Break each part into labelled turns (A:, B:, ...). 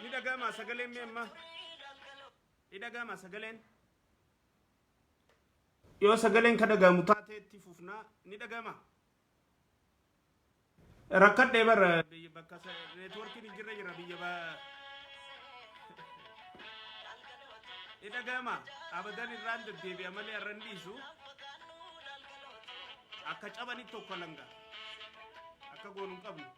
A: Ni dhaga'amaa sagaleen mee amma? Ni dhaga'amaa sagaleen? Yoo sagaleen ka dhaga'amu taatee itti fufnaa ni dhaga'amaa? Rakkadhee bara biyya bakka neetwoorkiin hin jirre jira biyya ba. Ni dhaga'amaa? Abadan irraan deddeebi'a malee irra hin dhiisu. Akka cabanitti tokko langa. Akka goonu hin qabnu.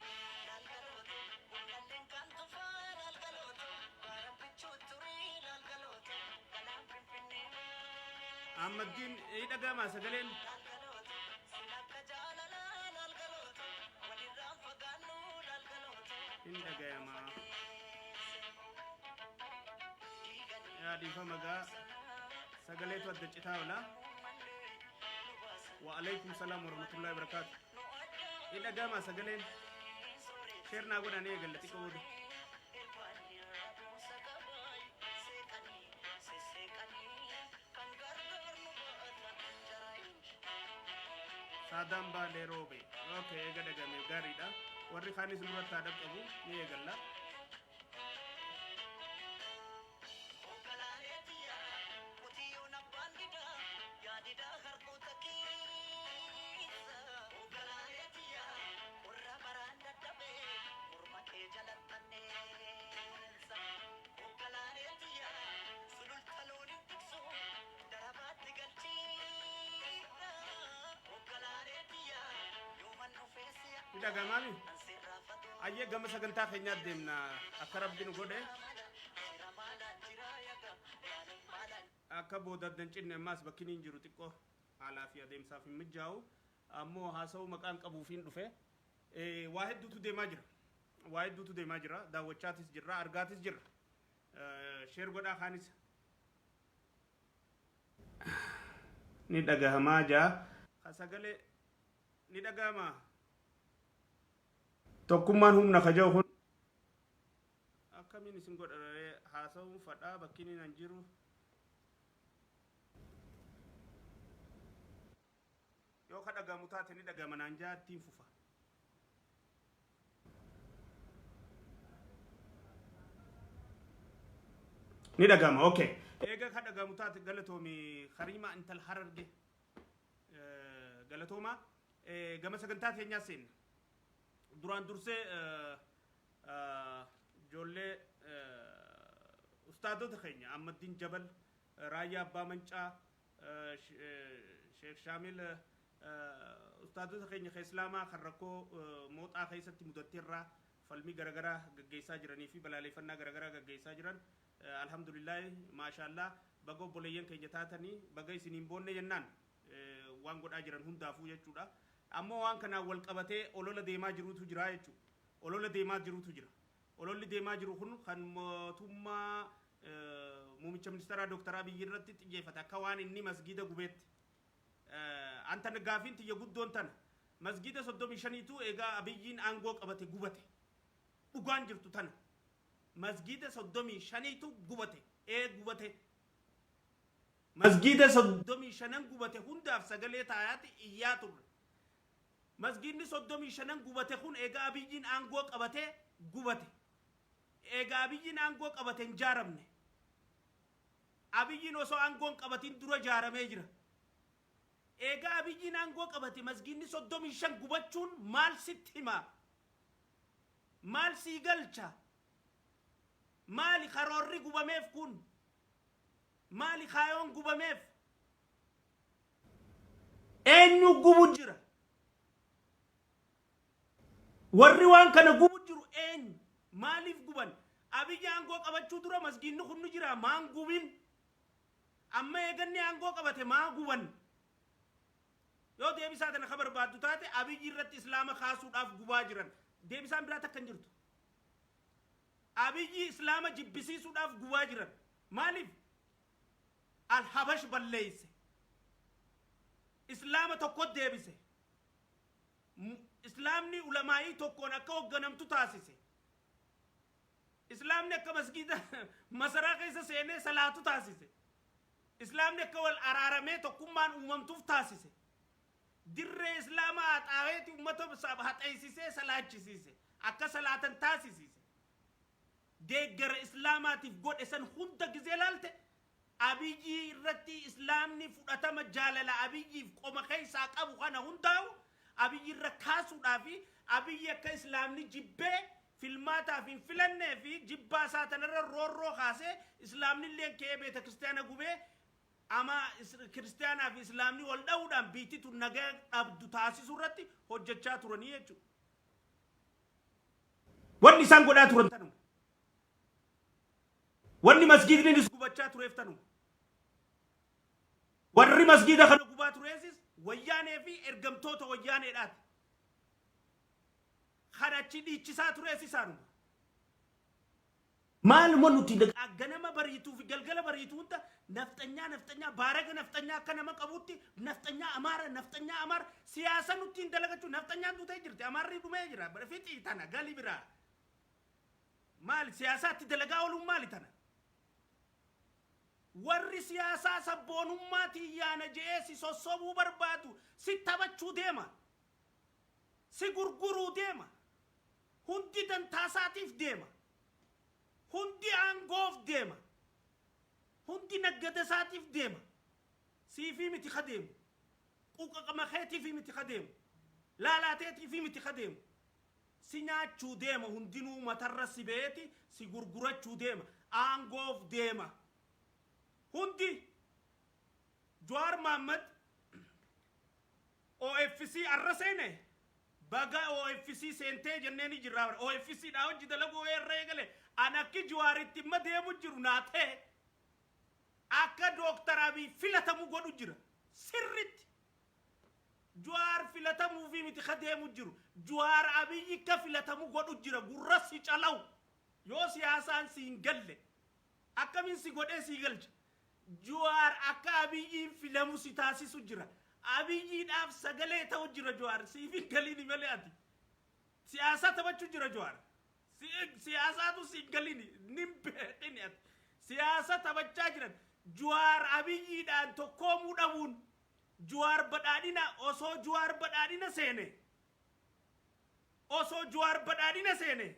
A: Ahmaddiin ni dhaga'amaa sagaleen? Hin dhagayamaa. Yaa dhiifama gaa sagaleetu adda citaa oola. Wa alaikum salaam wa rahmatullahi wa barakaatu. Ni dhaga'amaa sagaleen? Sheer naa godhaa ni eegalla xiqqoo booda. Saadaan Baalee Roobee. Okay, eega dhagame gaariidha. Warri kaanis nurratti haa dhaqqabu ni eegalla. Ni dhaga'amaami? Ayyee gama sagantaa keenyaa deemna akka rabbi nu godhe. Akka booda adda hin cinne ammaas bakki inni hin jiru xiqqoo haalaa fi adeemsaaf hin mijaa'u. Ammoo haasa'uu maqaan qabuufiin dhufe. Waa hedduutu deemaa jira. Waa hedduutu deemaa jira. Daawwachaatis jirra, argaatis jirra. Sheer godhaa kaanis. Ni dhagahamaa jaa. Ka sagalee ni dhagahamaa. Tokkummaan humna ka jedhu kun akkamiin isin godha ree haasa'uun fadhaa bakki inni nan jiru. Yoo ka dhagahamu taate ni dhagahama naan jaa ittiin fufa. Ni dhagahama okay. Eega ka dhagahamu taate galatoomi Kariimaa intal Hararge galatoomaa gama sagantaa keenyaa seenna. Duraan dursee ijoollee ustaadota keenya Ahmaddiin Jabal, Raayyaa Abbaa Mancaa, Sheekh Shaamil ustaadota keenya ka Islaamaa kan rakkoo mooxaa keessatti mudatte irraa falmii garagaraa gaggeessaa jiranii fi balaaleeffannaa garagaraa gaggeessaa jiran alhamdulillaahi maashaallah baga obboleeyyan keenya taatanii baga isiniin boonne jennaan waan godhaa jiran hundaafuu jechuudha. Ammoo waan kanaan wal qabatee olola deemaa jirutu jira jechuudha. Olola deemaa jirutu jira. Ololli deemaa jiru kun kan mootummaa muumicha ministeeraa Dooktar Abiyyi irratti xiyyeeffate akka waan inni masgiida gubeetti. An tana gaafiin tiyya guddoon tana. Masgiida 35tu egaa Abiyyiin aangoo qabate gubate. Dhugaan jirtu tana. Masgiida 35tu gubate. Ee gubate. Masgiida 35n gubate hundaaf sagalee taayaati iyyaa turre. Masgiidni 35n gubate kun eega Abiyyiin aangoo qabate gubate. Eega Abiyyiin aangoo qabate hin jaaramne. Abiyyiin osoo aangoo hin qabatin dura jaaramee jira. Eega Abiyyiin aangoo qabate masgiidni 35 gubachuun maal sitti hima? Maal sii galcha? Maali karoorri gubameef kun? Maali kaayoon gubameef? Eenyu gubu jira? Warri waan kana gubu jiru eenyu? Maaliif guban? Abiyyi aangoo qabachuu dura masgiinni kun ni jira maan gubin? Amma eeganni aangoo qabate maa guban? Yoo deebisaa tana ka barbaaddu taate Abiyyi irratti islaama kaasuudhaaf gubaa jiran. Deebisaan biraa takka hin jirtu. Abiyyi islaama jibbisiisuudhaaf gubaa jiran. Maaliif? Al-Habash balleeyse. Islaama tokko deebise. Islaamni ulamaa'ii tokkoon akka hoogganamtu taasise. Islaamni akka masgiida masaraa keessa seenee salaatu taasise. Islaamni akka wal araaramee tokkummaan uumamtuuf taasise. Dirree Islaamaa haxaaweeti ummata haxeessisee salaachisiise. Akka salaatan taasisiise. deeggara Islaamaatiif godhe san hunda gizee laalte, Abiyyii irratti Islaamni fudhatama jaalala Abiyyiif qoma keessaa qabu kana hundaa'u Abiyyi irra kaasuudhaa fi Abiyyi akka Islaamni jibbee filmaataaf hin filannee fi jibbaa isaa tanarra roorroo kaasee, Islaamni illee ka'ee beeta kiristaana gubee, ama kiristaanaa fi Islaamni wal dha'uudhaan biitti tun nagaa dhabdu taasisuu irratti hojjechaa turanii jechuudha. Wanni isaan godhaa turan tanuma. Wanni masgiidnis gubachaa tureef tanuma. Warri masgiida kana gubaa tureesis Wayyaanee fi ergamtoota Wayyaaneedhaati. Kan achi dhiichisaa turees isaanuma. Maaluma nuti ganama bariituu fi galgala bariituu hunda nafxanyaa, nafxanyaa, baaraga nafxanyaa akka nama qabutti nafxanyaa, Amaara, nafxanyaa, Amaara, siyaasa nutti hin dalagachuu. Nafxanyaan duutee jirti, Amaarri dhumee jira. Fixii tana gali biraa. Maali siyaasaatti dalagaa ooluun? Maali tana? Warri siyaasaa sabboonummaatiin yaana je'ee si sossobuu barbaadu si taphachuu deema. Si gurguruu deema. Hundi dantaasaatiif deema. Hundi aangoof deema. Hundi naggada isaatiif deema. Siifii miti ka deemu. Quqaqama keetiifii miti ka deemu. Laalaateetiifii miti ka deemu. Si nyaachuu deema. Hundinuu matarra si beeti si gurgurachuu deema. Aangoof deema. Hundi Jawaar Mahaammad OFC arra seene, baga OFC seentee jennee ni jirra. OFC dha hojii dalaguu irra eegale. An akki Jawaaritti imma deemu jiru naa ta'e, akka Dooktar Abiy filatamu godhu jira. Sirritti. Jawaar filatamuufi miti ka deemu jiru. Jawaar Abiyyi akka filatamu godhu jira. Gurra si calawu. Yoo siyaasaan si hin galle, akkamiin si godhee si galcha? Jawaar akka Abiyyiin filamu si taasisu jira. Abiyyiidhaaf sagalee ta'u jira Jawaar. Siif hin galini malee ati. Siyaasaa taphachuu jira Jawaar. Siyaasaatu si hin galini. Nin beekini ati. Siyaasa taphachaa jiran. Jawaar Abiyyiidhaan tokkoomuu dhabuun, Jawaar badhaadhina, osoo Jawaar badhaadhina seene, osoo Jawaar badhaadhina seene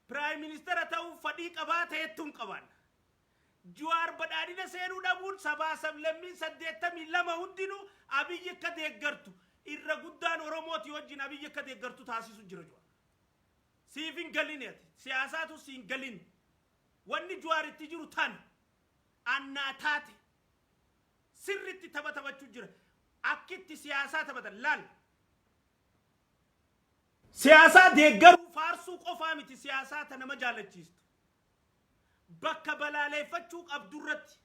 A: prime minister ta'uuf fadhii qabaa ta'ettuun qaban. Jawaar badhaadhina seenuu dhabuun sabaa sablammiin 82 hundinuu Abiyyi akka deeggartu, irra guddaan Oromooti wajjin Abiyyi akka deeggartu taasisu jira Jawaar. Siif hin galini ati. Siyaasaatu si hin galini. Wanni Jawaar itti jiru tana. Annaa taate. Sirritti tapha taphachuu jira. Akkitti siyaasaa taphatan laal. Siyaasaa deeggaruu, faarsuu qofaa miti siyaasaa ta nama jaalachiistu. Bakka balaaleeffachuu qabdu irratti.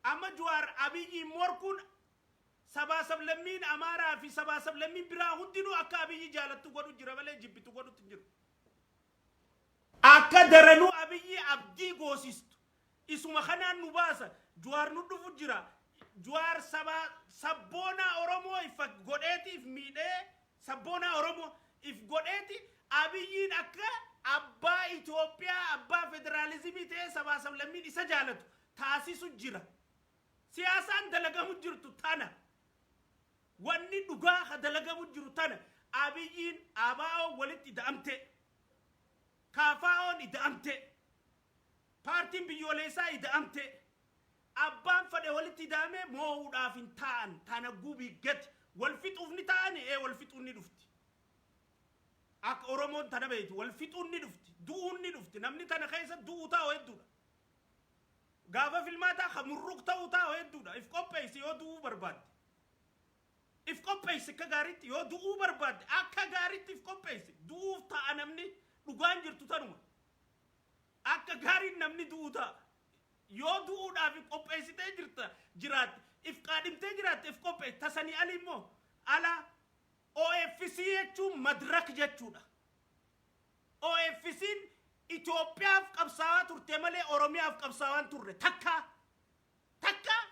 A: Amma Jawaar Abiyyiin morkuun sabaa sablammiin Amaaraa fi sabaa sablammiin biraa hundinuu akka Abiyyi jaalattu godhu jira malee jibbitu godhutti hin jiru. Akka daranuu Abiyyi abdii goosistu. Isuma kanaan nu baasa. Jawaar nu dhufu jira. Jawaar sabaa sabboonaa Oromoo if godheeti if miidhee, sabboonaa Oromoo if godheeti Abiyyiin akka abbaa Itoophiyaa, abbaa federaalizimii ta'ee sabaa sablammiin isa jaalatu taasisu jira. Siyaasaan dalagamu jirtu tana. Wanni dhugaa ka dalagamu jiru tana. Abiyyiin ABO walitti ida'amte. KFO'n ida'amte. Paartiin biyyoolessaa ida'amte. Abbaan fedhe walitti ida'ame moo'uudhaaf hin taa'an. Tana gubii gati. Wal fixuuf ni taa'ani, ee, wal fixuun ni dhufti. Akka Oromoon tana beektu, wal fixuun ni dhufti. Du'uun ni dhufti. Namni tana keessa du'uu taa'u hedduudha. Gaafa filmaataa ka murruq ta'uu taa'u hedduudha. If qopheessi yoo du'uu barbaadde. If qopheessi akka gaariitti yoo du'uu barbaadde, akka gaariitti if qopheessi. Du'uuf ta'a namni, dhugaan jirtu tanuma. Akka gaariin namni du'uu ta'a. Yoo du'uudhaaf if qopheessitee jirta jiraatte, if qaadhimtee jiraatte, if qopheessi. Tasanii ali immoo ala OFC jechuun Madrak jechuudha. OFC'n Itoophiyaaf qabsaawaa turte malee Oromiyaaf qabsaawaa hin turre. Takkaa. Takkaa.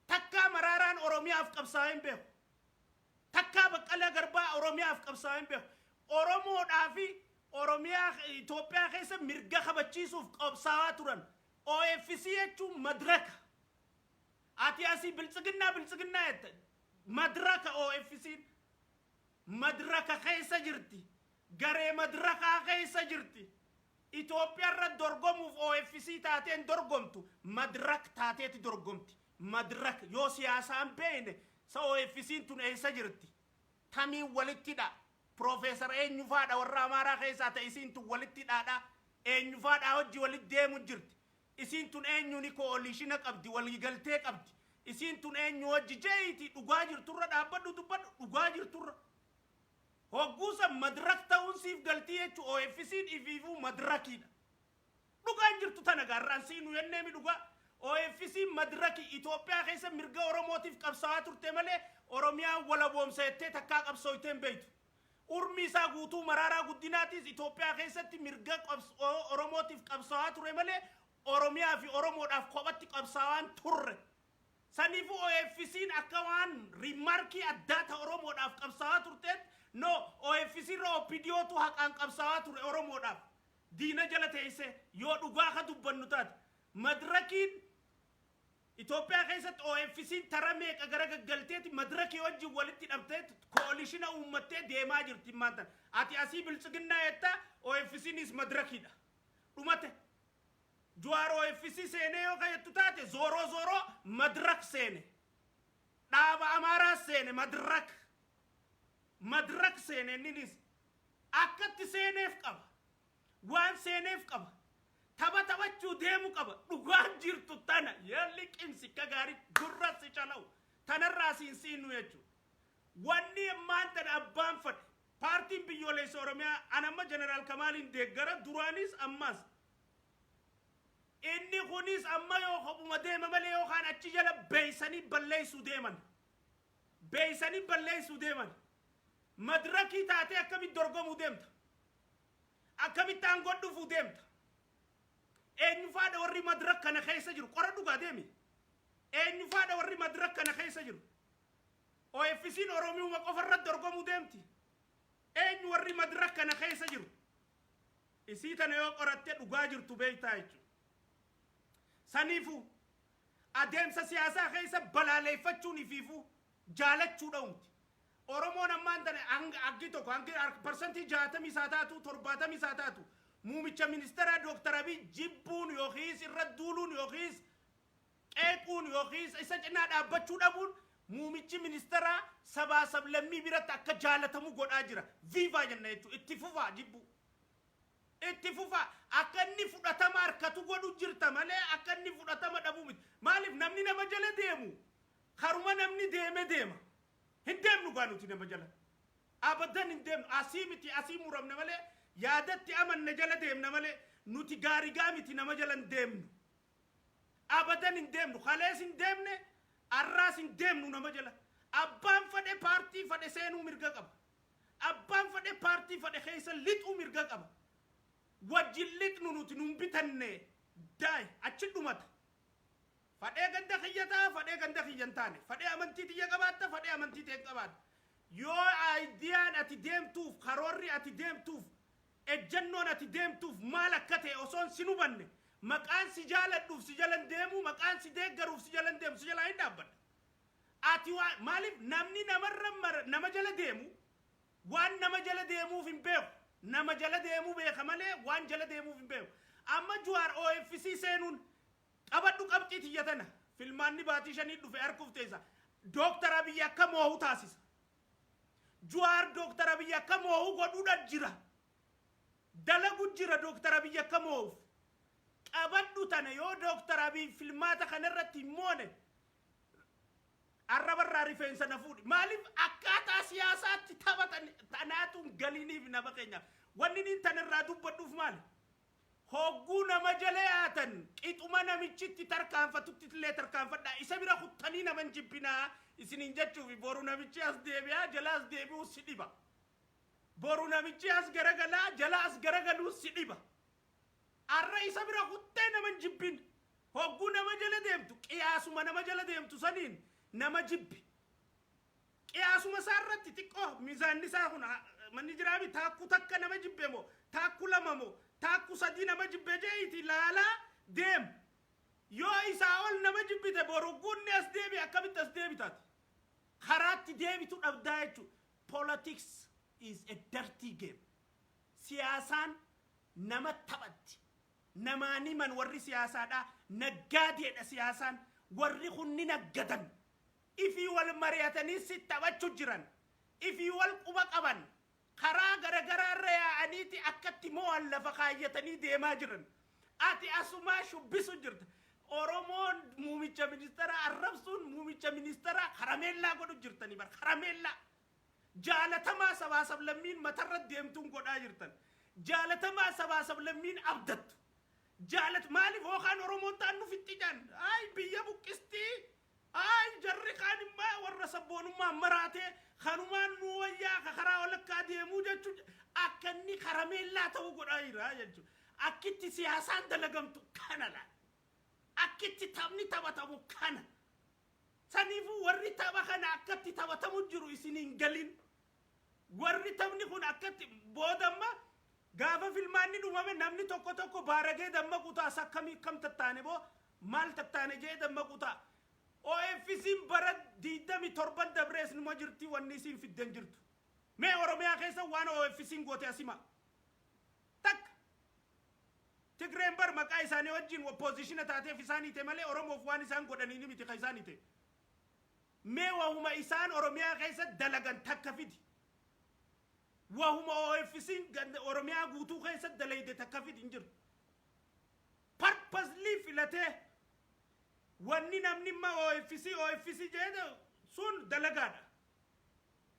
A: Takkaa Maraaraan Oromiyaaf qabsaawaa hin beeku. Takkaa Baqqalaa Garbaa Oromiyaaf qabsaawaa hin beeku. Oromoodhaa fi Oromiyaa Itoophiyaa keessa mirga kabachiisuuf qabsaawaa turan. OFC jechuun Madraka. Ati asii biltsiginnaa biltsiginnaa jette. Madraka OFC'n. Madraka keessa jirti. Garee madrakaa keessa jirti. Itoophiyaa irra dorgomuuf OFC taateen dorgomtu, Madrak taateeti dorgomti. Madrak yoo siyaasaan beekne sa OFC'n tun eessa jirti? Tamiin walittidha. Piroofeesar eenyufaadha warra Amaaraa keessaa ta'e isiin tun walitti dhaadha. Eenyufaadha hojii walitti deemu jirti? Isiin tun eenyuuni coalition qabdi, waliigaltee qabdi? Isiin tun eenyu hojii jeeyitii? Dhugaa jirturra dhaabbadhu, dubbadhu dhugaa jirturra. Hogguusa Madrak ta'uun siif galtii jechuu. OFC'n ifiifuu madrakiidha. Dhugaan jirtu tana gaarraan siinu yenneemi dhugaa. OFC madraki Itoophiyaa keessa mirga Oromootiif qabsaa'aa turte malee Oromiyaan walaboomsa jettee takkaa qabsooytee hin beektu. Urmi isaa guutuu Maraaraa Guddinaatis Itoophiyaa keessatti mirga Oromootiif qabsaa'aa ture malee Oromiyaa fi Oromoodhaaf kophatti qabsaa'aan turre. Saniifuu OFC'n akka waan remark addaa ta Oromoodhaaf qabsaa'aa turteet no. OFC irra OPDOtu haqaan qabsaa'aa ture Oromoodhaaf. Diina jala teessee yoo dhugaa ka dubbannu taate. Madrakiin Itoophiyaa keessatti OFC'n tara meeqa gara gaggalteeti madrakii wajjin walitti hidhamtee coalition uummattee deemaa jirti maantan. Ati asii biltsiginnaa jetta, OFC'nis madrakiidha. Dhumate. Jawaar OFC seenee yoo kayyattu taate, zooroo zooroo Madrak seene. Dhaaba Amaaraa seene Madrak. Madrak seene inninis. Akkatti seeneef qaba. Waan seeneef qaba. Tapha taphachuu deemu qaba. Dhugaan jirtu tana yalli qimsi akka gaarii gurra si calawu. Tanarraa siin siinu jechuudha. Wanni ammaan tana abbaan fadhe. Paartiin biyyoolessa Oromiyaa an amma Jeneraal Kamaaliin deeggara, duraanis ammas. Inni kunis amma yoo kophuma deema malee yookaan achi jala beeysanii balleessuu deeman. Beeysanii balleessuu deeman. Madrakii taatee akkamitti dorgomuu deemta? Akkamitti aangoo dhufuu deemta? Eenyufaadha warri Madrak kana keessa jiru? Qora dhugaa deemi. Eenyufaadha warri Madrak kana keessa jiru? OFC'n Oromiyuma qofa irratti dorgomuu deemti. Eenyu warri Madrak kana keessa jiru? Isii tana yoo qoratte dhugaa jirtu beektaa jechuudha. Saniifuu adeemsa siyaasaa keessa balaaleeffachuun ifiifuu jaalachuu dha'umti. Oromoon ammaan tana hanga aggi tokko hangi 60% isaa taatu, 70 isaa taatu, muumicha ministeeraa Dooktar Abiy jibbuun yookiis irra duuluun yookiis qeequun yookiis isa cinaa dhaabbachuu dhabuun muumichi ministeeraa sabaa sablammii biratti akka jaalatamu godhaa jira. Viivaa jenna jechuudha. Itti fufaa jibbuu. Itti fufaa. Akka inni fudhatama harkatu godhu jirta malee akka inni fudhatama dhabuu miti. Maaliif namni nama jala deemu karuma namni deeme deema. Hin deemnu gaa nuti nama jala. Abadan hin deemnu. Asii miti, asii muramne malee yaadatti amanne jala deemna malee nuti gaarigaa miti, nama jala hin deemnu. Abadan hin deemnu. Kalees hin deemne, arraas hin deemnu nama jala. Abbaan fadhe paartii fadhe seenuu mirga qaba. Abbaan fadhe paartii fadhe keessa lixuu mirga qaba. Wajjin lixnu nuti nun bitanne daay achi dhumata. Fadhee ganda kiyya ta'a, fadhee ganda kiyya hin taane. Fadhee amantii tiyya qabaatta, fadhee amantii ta'e qabaatta. Yoo ideaan ati deemtuuf, karoorri ati deemtuuf, ejjennoon ati deemtuuf maal akka ta'e osoon sin hubanne, maqaan si jaaladhuuf si jalan deemu, maqaan si deeggaruuf si jalan deemu, si jalaa hin dhaabbadha. Ati waa maaliif namni namarra mara nama jala deemu waan nama jala deemuuf hin beeku. Nama jala deemuu beeka malee waan jala deemuuf hin beeku. Amma Jawaar OFC seenuun qabadhu qabxii tiyya tana. Filmaanni baatii 5 dhufe harkuuf teessa. Dooktar Abiyyi akka moo'u taasisa. Jawaar Dooktar Abiyyi akka moo'u godhuudha jira. Dalagu jira Dooktar Abiyyi akka moo'uuf. Qabadhu tana, yoo Dooktar Abiyyi filmaata kanarratti hin moone arrabarraa rifeensa na fuudhi. Maaliif akkaataa siyaasaatti taphatan tanaatu galiiniif nama keenyaaf. Wanni inni tanarraa dubbadhuuf maali? Hogguu nama jala yaatan qixuma namichitti tarkaanfatutti illee tarkaanfadhaa. Isa bira kuttanii nama hin jibbinaa isiniin jechuufi. Boru namichi as deebi'aa, jala as deebi'uu si dhiba. Boru namichi as garagalaa, jala as garagaluu si dhiba. Arra isa bira kuttee nama hin jibbin. Hogguu nama jala deemtu qiyaasuma nama jala deemtu saniin nama jibbi. Qiyaasuma isaa irratti xiqqoo miizaanni isaa kun manni jiraami taakkuu takka nama jibbe moo, taakkuu lama moo, taakkuu sadii nama jibbe jeeti laalaa deem. Yoo isaa ol nama jibbite boru gunni as deebi akkamitti as deebitaati? Karaatti deebitu dhabdaa jechuudha. Politics is a dirty game. Siyaasaan nama taphatti. Namaan himan warri siyaasaadha. Naggaadeedha siyaasaan. Warri kunni naggadan. Ifii wal mari'atanii si taphachuu jiran. Ifii wal quba qaban. Karaa garagaraa irra yaa'aniiti akkatti mo'an lafa kaayyatanii deemaa jiran. Ati asumaa shubbisu jirta. Oromoon muumicha ministeeraa arrabsuun muumicha ministeeraa karameellaa godhu jirtanii bar, karameellaa. Jaalatamaa sabaa sablammiin matarra deemtuun godhaa jirtan. Jaalatamaa sabaa sablammiin abdattu. Jaalat maaliif hookaan Oromoon ta'an nu fixxi jaan. Ay, biyya buqqistii. Ay, jarri kaan immoo warra sabboonummaan maraatee kanumaan nu wayyaa ka karaa walakkaa deemuu jechuun akka inni karameellaa ta'uu godhaa jira jechuudha. Akkitti siyaasaan dalagamtu kana laal. Akkitti taphni taphatamu kana. Saniifuu warri tapha kana akkatti taphatamu jiru isin hin galin. Warri taphni kun akkatti boodamma gaafa filmaanni dhumame namni tokko tokko baaragee dammaqu ta'a, akkamii kam tattaane boo maal tattaane jee dammaqu ta'a. OFC'n bara 27 dabrees numa jirti, wanni isiin fidden jirtu. Mee Oromiyaa keessa waan OFC'n goote asima. Takka. Tigreen bar maqaa isaanii wajjin opposition taateef isaanii ta'e malee Oromoof waan isaan godhanii miti ka isaanii ta'e. Mee wahuma isaan Oromiyaa keessa dalagan takka fidi. Wahuma OFC'n Oromiyaa guutuu keessa dalayde takka fidi, hin jirtu. Purposely filatee wanni namni imma OFC OFC jedhe sun dalagaadha.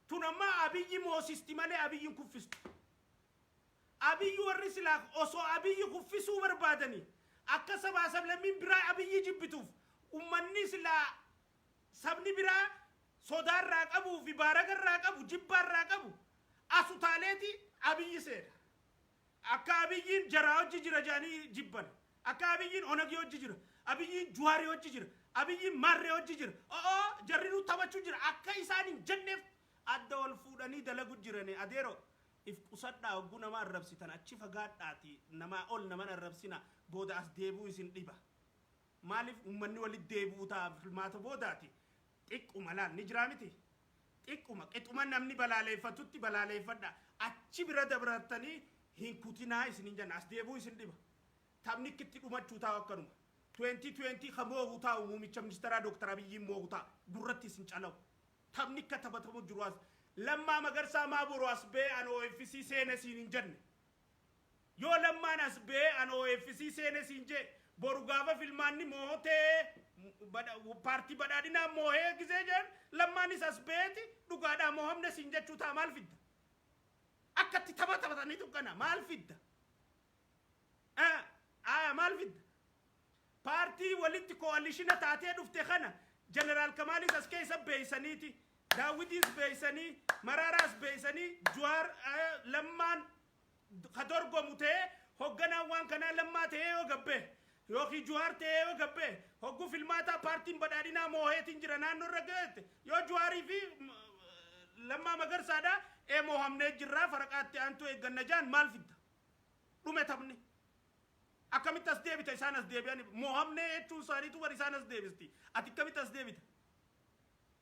A: Tun amma Abiyyi moosisti malee Abiyyiin kuffistu. Abiyyi warri silaa osoo Abiyyi kuffisuu barbaadanii akka sabaa sablammiin biraa Abiyyi jibbituuf ummanni silaa sabni biraa sodaarraa qabuu fi baaragarraa qabu, jibbaarraa qabu asutaaleeti Abiyyi seena. Akka Abiyyiin jaraa hojii jira jedhanii jibban. Akka Abiyyiin Onagii hojii jira. Abiyyiin Juwaarii hojii jira. Abiyyiin Maarree hojii jira. O'oo, jarri nu taphachuu jira. Akka isaan hin jenneef adda wal fuudhanii dalagu jirani. Adeero, if qusadhaa. Hogguu nama arrabsitan achi fagaadhaati, namaa ol naman arrabsina, booda as deebi'uu isin dhiba. Maaliif uummanni walitti deebi'uu ta'a filmaata boodaati. Xiqquma laal ni jiraa miti. Xiqquma qixuma namni balaaleeffatutti balaaleeffadha. Achi bira dabartanii hin kutinaa isinin jenna, as deebi'uu isin dhiba. Taphni itti dhumachuu taa'u akkanuma. 2020 ka moo'u taa'u muumicha ministeeraa Dr. Abiyyiin moo'u ta'a, gurratti isin calawu. Taphni akka taphatamu jiru as. Lammaa Magarsaa maa boru as ba'ee an OFC seene siin hin jenne? Yoo Lammaan as ba'ee an OFC seene siin jee, boru gaafa filmaanni mootee paartii badhaadhinaa moohee gisee jedhan, Lammaanis as ba'eeti dhugaadhaa moohamne siin jechuu ta'a, maal fidda? Akkatti tapha taphatanii tuqqana, maal fidda? Maal fidda? Paartii walitti coalition taatee dhufte kana Jeneraal Kamaalis as keessa beeysaniiti. Daawwitis beeysanii, Maraaraas beeysanii, Juwaar Lammaan ka dorgomu ta'ee, hoogganaan waan kanaa Lammaa ta'ee yoo gabbee yookiin Juwaar ta'ee yoo gabbee, hogguu filmaataa paartiin badhaadhinaa mooheetiin jira naannoo irra ga'eette, yoo Juwaarii fi Lammaa Magarsaadha ee moohamnee jirraa faraqaatti aantuu eegganna jaan, maal fidda? Dhume taphni. Akkamitti as deebita? Isaan as deebi'an moohamnee jechuun isaaniitu bar isaan as deebisti. Ati akkamitti as deebita?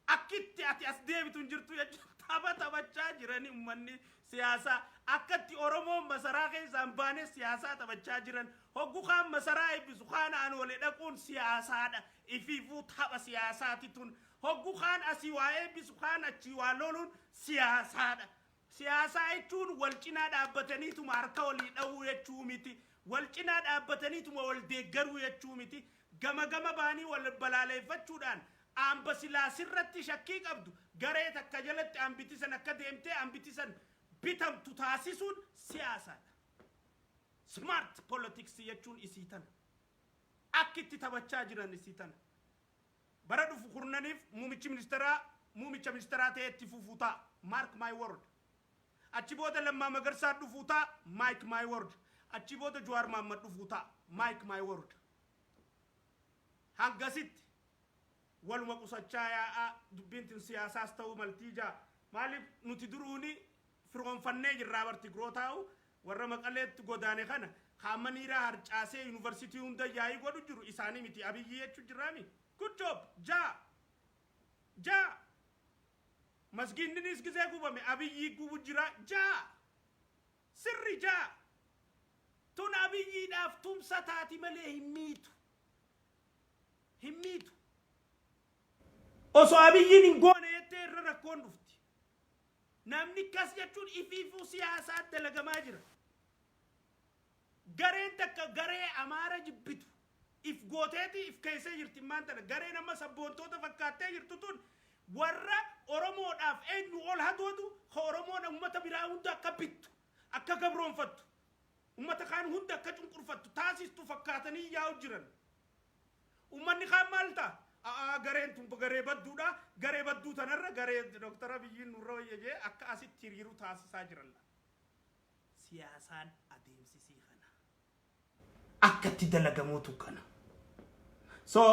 A: Akkitti ati as deebitu hin jirtu jechuun tapha taphachaa jirani uummanni siyaasaa. Akkatti Oromoon masaraa keessaan baane siyaasaa taphachaa jiran. Hoggu kaan masaraa eebbisu, kaan aanoolee dhaquun siyaasaadha. Ifiifuu tapha siyaasaati tun. Hoggu kaan asii waa eebbisu, kaan achii waa loluun siyaasaadha. Siyaasaa jechuun wal cinaa dhaabbataniituma harka walii dha'uu jechuu miti. Wal cinaa dhaabbataniituma wal deeggaruu jechuu miti. Gama gama baanii wal balaaleeffachuudhaan amba silaa sirratti shakkii qabdu garee takka jalatti ambitisan akka deemtee ambitisan bitamtu taasisuun siyaasaadha. Smart politics jechuun isii tana. Akkitti taphachaa jiran isii tana. Bara dhufu kurnaniif muumichi ministeeraa muumicha ministeeraa ta'ee itti fufuu ta'a. Mark my word. Achi booda Lammaa Magarsaa dhufuu ta'a. Mark my word. Achi booda Jawaar Mahaammad dhufuu ta'a. Mark my word. Hangasitti waluma qusachaa yaa'aa, dubbiin tun siyaasaas ta'uu maltii jaa. Maaliif nuti duruuni firoonfannee jirraa barti giroo taa'u warra Maqaleetti godaane kana kaamaniiraa harcaasee yuunivarsiitii hunda yaa'ii godhu jiru isaanii miti Abiyyi jechuu jirraami. Good job jaa jaa. Masgiinninis gisee gubame Abiyyi gubu jira jaa sirri. Sirri jaa. Tun Abiyyiidhaaf tumsa taati malee hin miitu. Hin miitu. Osoo Abiyyiin hin goone jettee irra rakkoon dhufti. Namni akkas jechuun ifiifuu siyaasaa dalagamaa jira. Gareen takka garee Amaara jibbitu if gooteeti if keessee jirti immaan tana. Gareen amma sabboontoota fakkaattee jirtu tun warra Oromoodhaaf eenyu ol hadoodu, ka Oromoon uummata biraa hunda akka bittu, akka gabroonfattu, uummata kaan hunda akka cunqurfattu taasistu fakkaatanii yaa'u jiran. Uummanni kaan maal ta'a? A'aa, gareen tun garee badduudha. Garee badduu tanarra garee Dooktar Abiyyiin nurra wayya jee akka asitti hiriiru taasisaa jiran. Siyaasaan adeemsisii kana. Akka itti dalagamuutu kana. So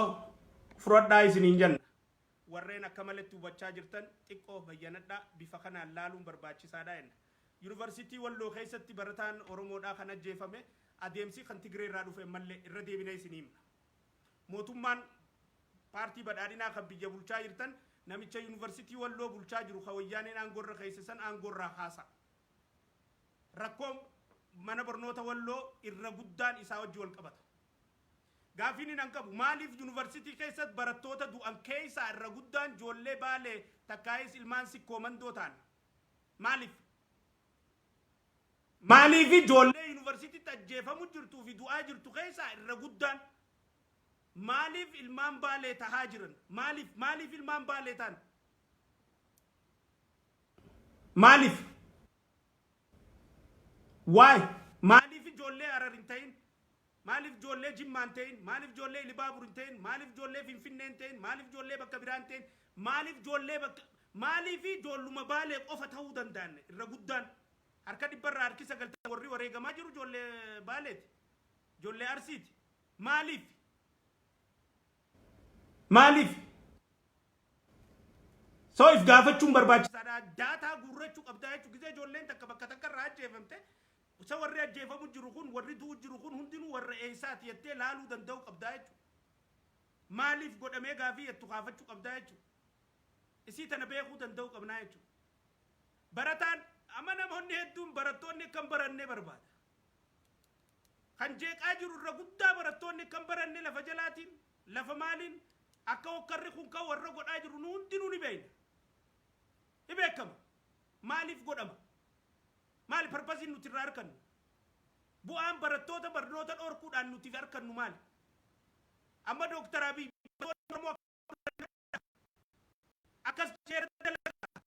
A: fudhadhaa isiniin jenna. Warreen akka malatti hubachaa jirtan xiqqoo bayyanadhaa, bifa kanaan laaluun barbaachisaadha jenna. Yuunivarsiitii Walloo keessatti barataan Oromoodhaa kan ajjeefame adeemsi kan Tigree irraa dhufe mallee irra deebinee isinii himna. Mootummaan paartii badhaadhinaa kan biyya bulchaa jirtan namicha Yuunivarsiitii Walloo bulchaa jiru kan Wayyaaneen aangoo irra keesse san aangoo irraa kaasa. Rakkoon mana barnoota Walloo irra guddaan isaa wajji wal qabata. Gaafiin hin qabu, maaliif yuunivarsiitii keessatti barattoota du'an keessaa irra guddaan ijoollee Baalee takkaayis ilmaan Sikkoo Mandoo ta'an? Maaliif? Maaliif ijoollee yuunivarsiitiitti ajjeefamu jirtuu fi du'aa jirtu keessaa irra guddaan maaliif ilmaan Baalee tahaa jiran? Maaliif, maaliif ilmaan Baalee ta'an? Maaliif? Waay, maaliif ijoollee Harar hin ta'in? Maaliif ijoollee Jimmaa hin ta'in? Maaliif ijoollee Ilibaabur hin ta'in? Maaliif ijoollee Finfinnee hin ta'in? Maaliif ijoollee bakka biraa hin ta'in? Maaliif ijoollee bakka, maaliif ijoolluma Baalee qofa ta'uu danda'an irra guddaan? Harka 100rraa harki 90 warri wareegamaa jiru ijoollee Baaleeti. Ijoollee Arsiiti. Maaliif? Maaliif? So if gaafachuun barbaachisaadha. Daataa guurrachuu qabdaa jechuudha. Gizee ijoolleen takka bakka takka irraa ajjeefamte, isa warri ajjeefamu jiru kun, warri du'u jiru kun hundinuu warra eessaati jettee laaluu danda'u qabdaa jechuudha. Maaliif godhamee gaafii jettu kaafachuu qabdaa jechuudha. Isii tana beekuu danda'u qabnaa jechuudha. Barataan amma namoonni hedduun barattoonni akka hin barannee barbaada. Kan jeeqaa jiru irra guddaa barattoonni akka hin baranne lafa jalaatiin, lafa maaliin akka hokkarri kun kan warra godhaa jiru nu hundinuu ni beekna. Ni beekama. Maaliif godhama? Maali purposeiin nuti irraa argannu? Bu'aan barattoota barnoota dhorkuudhaan nuti argannu maali? Amma Dooktar Abiy Oromoo akkas jeera dalagaa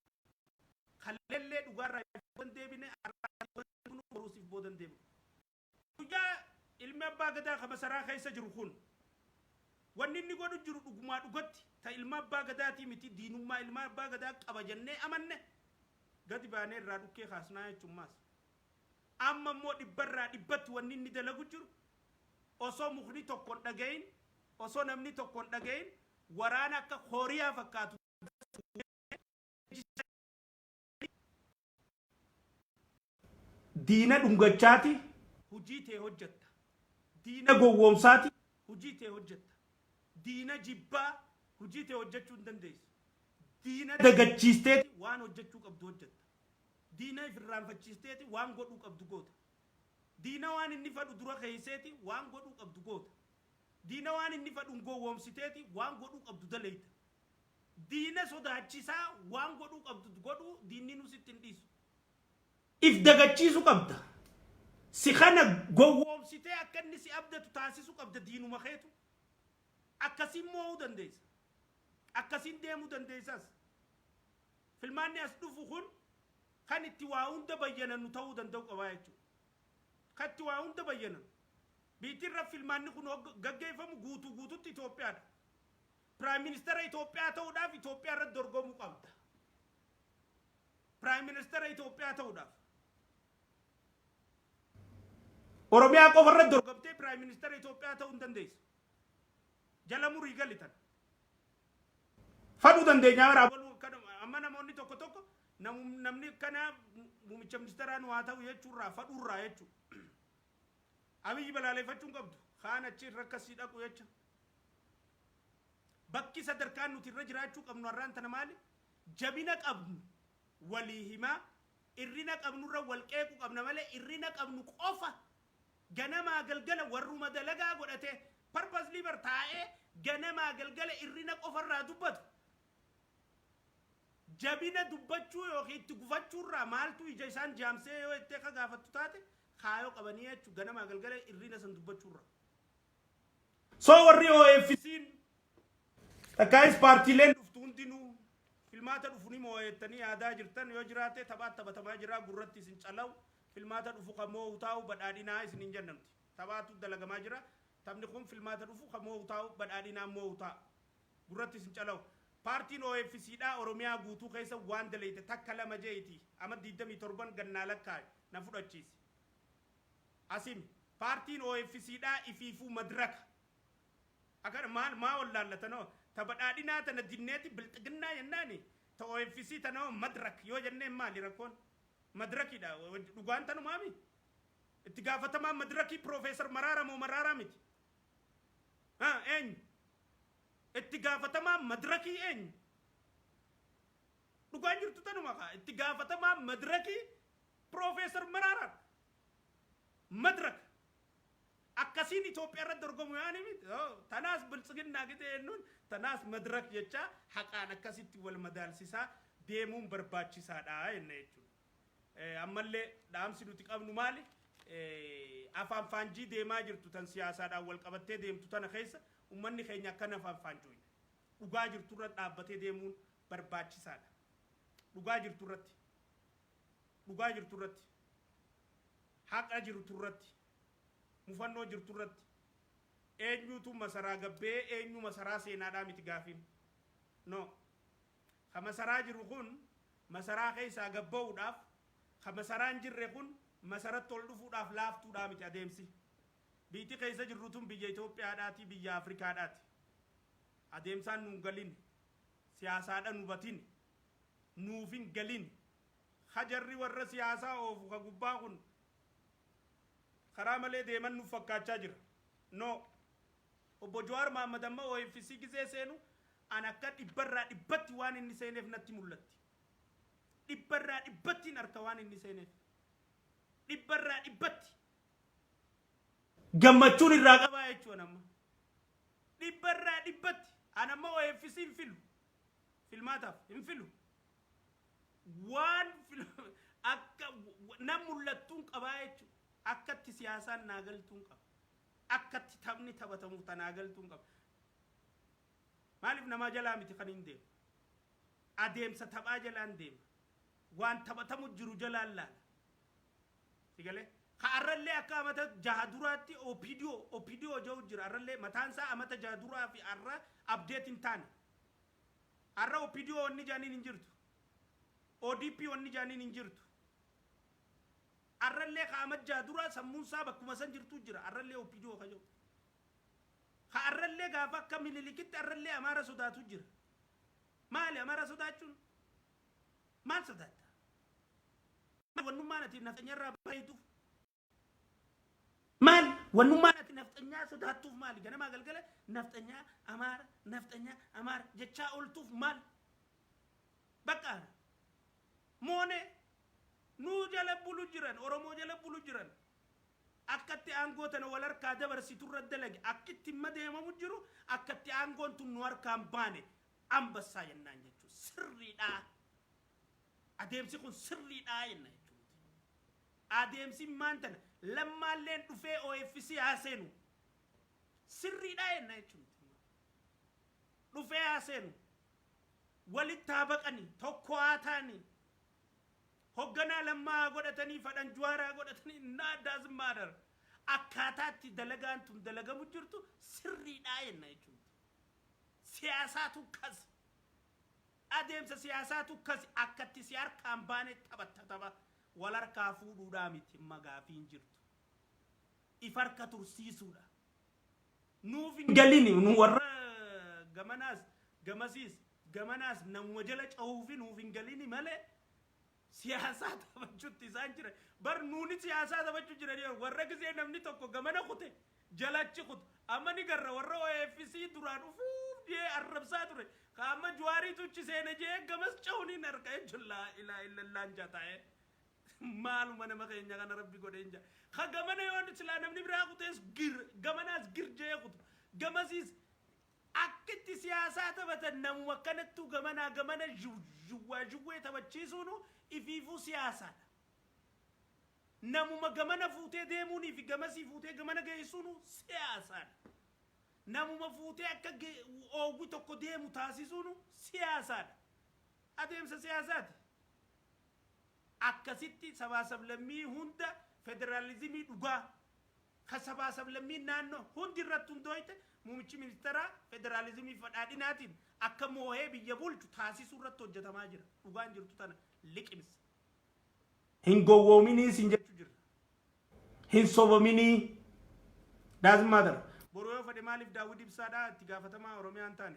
A: kalleellee dhugaarraa boodan deebine, boruusiif boodan deebine. Guyyaa ilmi abbaa gadaa kan masaraa keessa jiru kun wanni inni godhu jiru dhugumaa dhugatti ta ilma abbaa gadaatii miti, diinummaa ilma abbaa gadaa qaba jennee amanne gadi baanee irraa dhukkee kaasnaa jechuun maas. Amma immoo dhibbarraa dhibbatti wanni inni dalagu jiru osoo mukni tokko hin dhagayin, osoo namni tokko hin dhagayin, waraana akka Kooriyaa fakkaatu diina dhungachaati hujii tee hojjetta. Diina gowwoomsaati hujii tee hojjetta. Diina jibbaa hujii tee hojjechuu hin dandeessu. Diina dagachiisteeti waan hojjechuu qabdu hojjetta. Diina ifirraanfachiisteeti waan godhuu qabdu goota. Diina waan inni fadhu dura keesseeti waan godhuu qabdu goota. Diina waan inni fadhuun gowwoomsiteeti waan godhuu qabdu daleeyta. Diina sodaachisaa waan godhuu qabdu godhuu diinni nu sitti hin dhiisu. If dagachiisu qabda. Si kana gowwoomsitee akka inni si abdatu taasisu qabda diinuma keetu. Akkasiin moo'uu dandeessa. Akkasiin deemuu dandeessas. Filmaanni as dhufu kun kan itti waa hunda bayyanannu ta'uu danda'u qabaa jechuudha. Kan itti waa hunda bayyanannu. Biittiin filmaanni kun gaggeeffamu guutuu guututti Itoophiyaadha. Prime Ministeera Itoophiyaa ta'uudhaaf Itoophiyaa irratti dorgomuu qabda. Prime Ministeera Itoophiyaa ta'uudhaaf. Oromiyaa qofa irratti dorgomtee Prime Ministeera Itoophiyaa ta'uu hin dandeessu. Jala murii gali tana. Fadhuu dandeenya bara amma namoonni tokko tokko namni kana muummicha ministeeraa nu haa ta'u jechuurraa fadhuurraa jechuudha. Abiyyi balaaleffachuu hin qabdu. Kaan achi irra akkasii dhaqu jecha. Bakki sadarkaan nuti irra jiraachuu qabnu har'aan tana maali? Jabina qabnu walii himaa. Irrina qabnurra wal qeequu qabna malee irrina qabnu qofa ganamaa galgala warruma dalagaa godhate purposely bar taa'ee ganamaa galgala irrina qofarraa dubbatu. Jabina dubbachuu yookiin itti gufachuurraa maaltu ija isaan jaamsee yoo itti akka gaafattu taate, kaayoo qabanii jechuudha ganamaa galgala irrina san dubbachuurra. So warri OFC'n takkaayis paartiileen dhuftu hundinuu filmaata dhufu ni moo'ettanii yaadaa jirtan yoo jiraate, taphaat taphatamaa jira. Gurratti isin calaw, filmaata dhufu kan moo'u taa'u badhaadhinaa isin hin jennamti. Taphaatu dalagamaa jira. Taphni kun filmaata dhufu kan moo'u taa'u badhaadhinaa moo'u ta'a. Gurratti isin calaw. Paartiin OFCdha Oromiyaa guutuu keessa waan daleeyte takka lama jeeti ama 27 gannaa lakkaa'e na fudhachiise. Asim paartiin OFCdha ifiifuu madraka. Akkana maal maa wallaallatanoo? Ta badhaadhinaa tana dinneeti bilxiginnaa jennaani, ta OFC tanoo madrak yoo jenneen maali rakkoon? Madrakidha dhugaan tanumaami. Itti gaafatamaan madrakii Piroofeesar Maraara moo Maraaraa miti? Ha, eenyu? Itti gaafatamaan madrakii eenyu? Dhugaan jirtu tanuma kaa. Itti gaafatamaan madrakii Piroofeesar Maraaraadha. Madrak. Akkasiin Itoophiyaa irratti dorgomu yaani miti. Tanaas biltsiginnaa gite jennuun, tanaas madrak jecha haqaan akkasitti wal madaalsisaa deemuun barbaachisaadha jenna jechuudha. Ammallee dhaamsi nuti qabnu maali? Afaan faanjii deemaa jirtu tan siyaasaadhaan wal qabattee deemtu tana keessa uummanni keenya akkana afaan faanjooyne. Dhugaa jirtu irra dhaabbatee deemuun barbaachisaadha. Dhugaa jirtu irratti. Dhugaa jirtu irratti. Haqa jirtu irratti. Mufannoo jirtu irratti. Eenyutu masaraa gabbee, eenyu masaraa seenaadhaa miti gaafiin. No. Ka masaraa jiru kun masaraa keessaa gabba'uudhaaf, ka masaraa hin jirre kun masaratti ol dhufuudhaaf laaftuudhaa miti adeemsi. Biyyi keessa jirru tun biyya Itoophiyaadhaati, biyya Afrikaadhaati. Adeemsaan nuun galin, siyaasaadhaan hubatin, nuuf hin galin. Hajarri warra siyaasaa oofu ka gubbaa kun karaa malee deeman nuuf fakkaachaa jira. No. Obbo Jawaar Mahaammad amma OFC gizee seenu an akka dhibbarraa dhibbatti waan inni seeneef natti mul'atti. Dhibbarraa dhibbattiin harka waan inni seeneef. Dhibbarraa dhibbatti. Gammachuun irraa qabaa jechuun amma. Dhibbarraa dhibbatti. An amma OFC hin filu. Filmaataaf hin filu. Waan akka nan mul'attuun qabaa jechuudha. Akkatti siyaasaan naa galtuun qaba. Akkatti taphni taphatamu tanaa galtuun qaba. Maaliif namaa jalaa miti kan hin deemu? Adeemsa taphaa jalaan deema. Waan taphatamu jiru jalaan laala. Sigalee? Ka arrallee akka amata 6 duraatti OPDO OPDO jedhu jira. Arrallee mataan isaa amata 6 duraa fi arra update hin taane. Arra OPDO wanni jaaniin hin jirtu. ODP wanni jaaniin hin jirtu. Arrallee ka amata 6 duraa sammuun isaa bakkuma san jirtu jira. Arrallee OPDO ka jedhu. Ka arrallee gaafa akka Minilikitti arrallee Amaara sodaatu jira. Maali Amaara sodaachuun? Maal sodaatta? Wannummaan ati nafxanyarraa bareeduuf? Maal? Wannummaan ati nafxanyaa sodaattuuf maali? Ganamaa galgala nafxanyaa Amaara, nafxanyaa Amaara jechaa ooltuuf maal? Bakka moone nuu jala bulu jiran, Oromoo jala bulu jiran. Akkatti aangoo tana wal harkaa dabarsitu irra dalage, akkitti imma deemamu jiru, akkatti aangoon tun nu harkaan baane ambassaa jennaan jechuudha. Sirriidha. Adeemsi kun sirriidha jenna jechuudha. Adeemsi maan tana lammaalleen dhufee OFC haa seenu. Sirriidha jenna jechuudha. Dhufee haa seenu. Walitti haa baqani, tokko haa ta'ani. Hogganaa Lammaa haa godhatanii, fadhan Juwaaraa haa godhatanii, naa doesn't matter. Akkaataatti dalagaan tun dalagamu jirtu sirriidha jenna jechuudha. Siyaasaatu kas. Adeemsa siyaasaatu kas, akkatti si harkaan baane taphatta tapha wal harkaa fuudhuudhaa miti magaafiin jirtu. If harka tursiisuudha. Nuuf hin galini, nu warra gamanaas gamasiis gamanaas namuma jala cahuufi nuuf hin galini malee siyaasaa taphachuutti isaan jira. Bar nuuni siyaasaa taphachuu jiranii warra gisee namni tokko gamana kute jalachi kutu. Amma ni garra warra OFC duraan dhufuuf jee arrabsaa ture. Ka amma Juwaariitu ichi seene jee gamas cahuun hin arga jechuun laa ilaa illallaan jataa'e. Maaluma nama keenya kana Rabbi godheen jaa. Ka gamana yoo silaa namni biraa kutees gir gamanaas gir jee kutu. Gamasiis akkitti siyaasaa taphatan namuma akkanattuu gamanaa gamana juwwaa juwwee taphachiisuunu ifiifuu siyaasaadha. Namuma gamana fuutee deemuunii fi gamasii fuutee gamana geessuunu siyaasaadha. Namuma fuutee akka oowwi tokko deemu taasisuunu siyaasaadha. Adeemsa siyaasaati. Akkasitti sabaa sablammii hunda federaalizimii dhugaa ka sabaa sablammii naannoo hundi irratti hundooyte muummichi ministeeraa federaalizimii badhaadhinaatiin akka moohee biyya bulchu taasisuu irratti hojjetamaa jira. Dhugaan jirtu tana liqimsa. Hin gowwoominii sin jechuu jirra. Hin sobominii. Doesn't matter. Boru yoo fedhe maaliif Daawwid Ibsaadhaa itti gaafatamaa Oromiyaa hin taane?